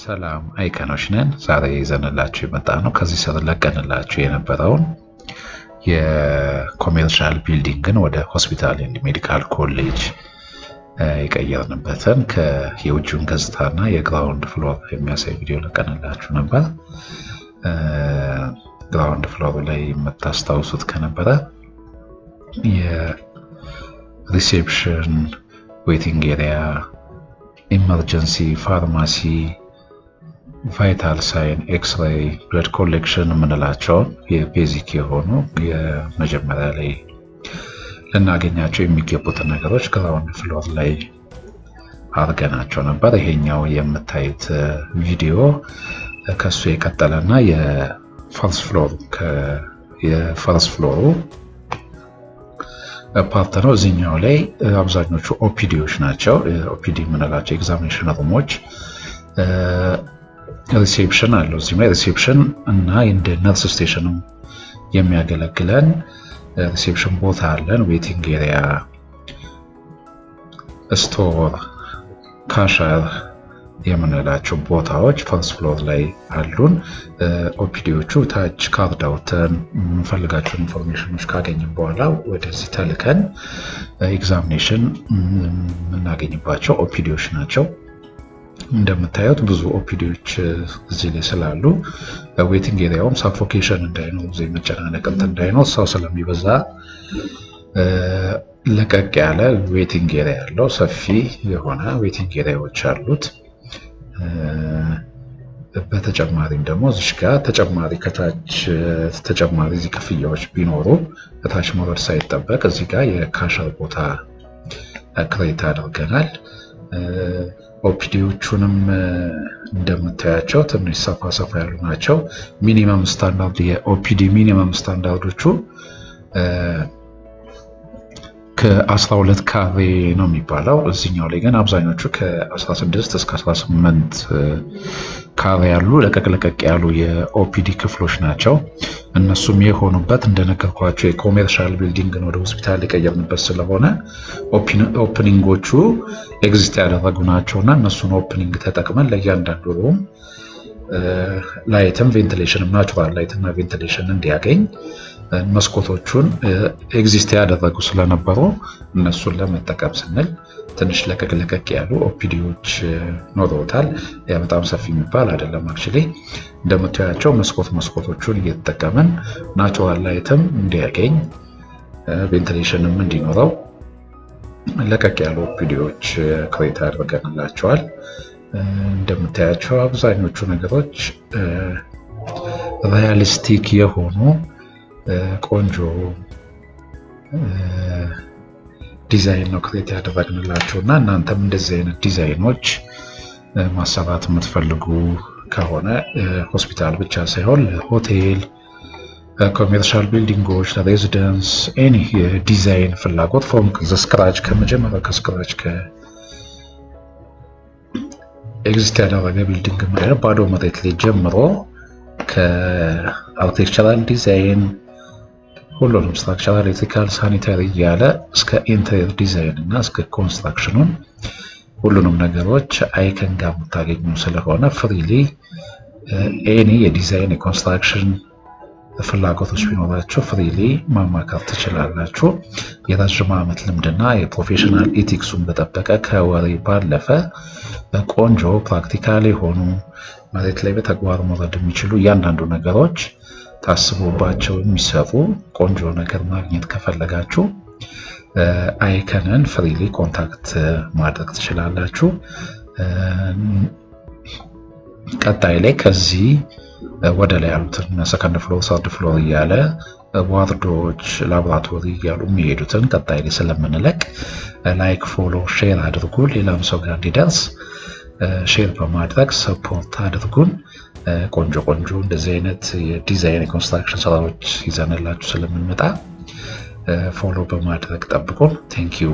ሰላም አይከኖች ነን። ዛሬ ይዘንላችሁ የመጣነው ከዚህ ስር ለቀንላችሁ የነበረውን የ commercial building ን ወደ ሆስፒታል and medical college የቀየርንበትን የውጭውን ገጽታና የ ground floor የሚያሳይ ቪዲዮ ለቀንላችሁ ነበር። Ground floor ላይ የምታስታውሱት ከነበረ የ reception፣ waiting area፣ emergency፣ pharmacy፣ vital sign፣ x-ray፣ blood collection የምንላቸውን የ basic የሆኑ የመጀመሪያ ላይ ልናገኛቸው የሚገቡትን ነገሮች ground floor ላይ አድርገናቸው ነበር። ይሄኛው የምታዩት ቪዲዮ ከሱ የቀጠለና የ first floor ኡ part ነው። እዚህኛው ላይ አብዛኞቹ OPD ዎች ናቸው። OPD የምንላቸው examination room ኦች፣ reception አለው። እዚህ ላይ reception እና እንደ nurse station ም የሚያገለግለን reception ቦታ አለን። Waiting area፣ store፣ cashier የምንላቸው ቦታዎች first floor ላይ አሉን። OPD ዎቹ ታች ካርድ አውጥተን የምንፈልጋቸውን information ኖች ካገኘን በኋላ ወደዚህ ተልከን examination የምናገኝባቸው OPD ዎች ናቸው። እንደምታዩት ብዙ OPD ዎች እዚህ ላይ ስላሉ waiting area ውም suffocation እንዳይኖር፣ ብዙ የመጨናነቅ እንትን እንዳይኖር፣ ሰው ስለሚበዛ ለቀቅ ያለ waiting area ያለው ሰፊ የሆነ waiting area ዎች አሉት። በተጨማሪም ደግሞ እዚሽ ጋር ተጨማሪ ከታች ተጨማሪ እዚህ ክፍያዎች ቢኖሩ ከታች መውረድ ሳይጠበቅ እዚህ ጋር የ cashier ቦታ create አድርገናል። OPD ዎቹንም እንደምታያቸው ትንሽ ሰፋ ሰፋ ያሉ ናቸው። Minimum standard የ OPD minimum standard ኦቹ ከ12 ካሬ ነው የሚባለው። እዚህኛው ላይ ግን አብዛኞቹ ከ16 እስከ 18 ካሬ ያሉ ለቀቅ ለቀቅ ያሉ የ OPD ክፍሎች ናቸው። እነሱም የሆኑበት እንደነገርኳቸው የ commercial building ን ወደ ሆስፒታል የቀየርንበት ስለሆነ opening ኦቹ exist ያደረጉ ናቸው እና እነሱን opening ተጠቅመን ለእያንዳንዱ room light ም ventilation ም natural light እና ventilation እንዲያገኝ መስኮቶቹን exist ያደረጉ ስለነበሩ እነሱን ለመጠቀም ስንል ትንሽ ለቀቅ ለቀቅ ያሉ OPD ዎች ኖረውታል። ያ በጣም ሰፊ የሚባል አይደለም። Actually እንደምታያቸው መስኮቶቹን እየተጠቀምን natural light ም እንዲያገኝ ventilation ም እንዲኖረው ለቀቅ ያሉ OPD ዎች create አድርገንላቸዋል። እንደምታያቸው አብዛኞቹ ነገሮች realistic የሆኑ ቆንጆ ዲዛይን ነው create ያደረግንላቸው እና እናንተም እንደዚህ አይነት ዲዛይኖች ማሰራት የምትፈልጉ ከሆነ ሆስፒታል ብቻ ሳይሆን ለሆቴል፣ commercial building ኦች፣ ለ residence any የዲዛይን ፍላጎት from the scratch ከመጀመሪያው ከ scratch ከ exist ያደረገ building ባዶ መሬት ላይ ጀምሮ ከ architectural design ሁሉንም structural፣ electrical፣ sanitary እያለ እስከ interior design እና እስከ construction ኑን ሁሉንም ነገሮች አይከን ጋር የምታገኙ ስለሆነ freely any የ design የ construction ፍላጎቶች ቢኖራችሁ freely ማማከር ትችላላችሁ። የረዥም ዓመት ልምድና የ professional ethics ኡን በጠበቀ ከወሬ ባለፈ ቆንጆ practical የሆኑ መሬት ላይ በተግባር መውረድ የሚችሉ እያንዳንዱ ነገሮች ታስቦባቸው የሚሰሩ ቆንጆ ነገር ማግኘት ከፈለጋችሁ አይከንን freely contact ማድረግ ትችላላችሁ። ቀጣይ ላይ ከዚህ ወደ ላይ ያሉትን second floor፣ third floor እያለ ward ኦች፣ ላቦራቶሪ እያሉ የሚሄዱትን ቀጣይ ላይ ስለምንለቅ like፣ follow፣ share አድርጉ። ሌላም ሰው ጋር እንዲደርስ share በማድረግ support አድርጉን። ቆንጆ ቆንጆ እንደዚህ አይነት የ design የ construction ስራዎች ይዘንላችሁ ስለምንመጣ follow በማድረግ ጠብቁን። Thank you.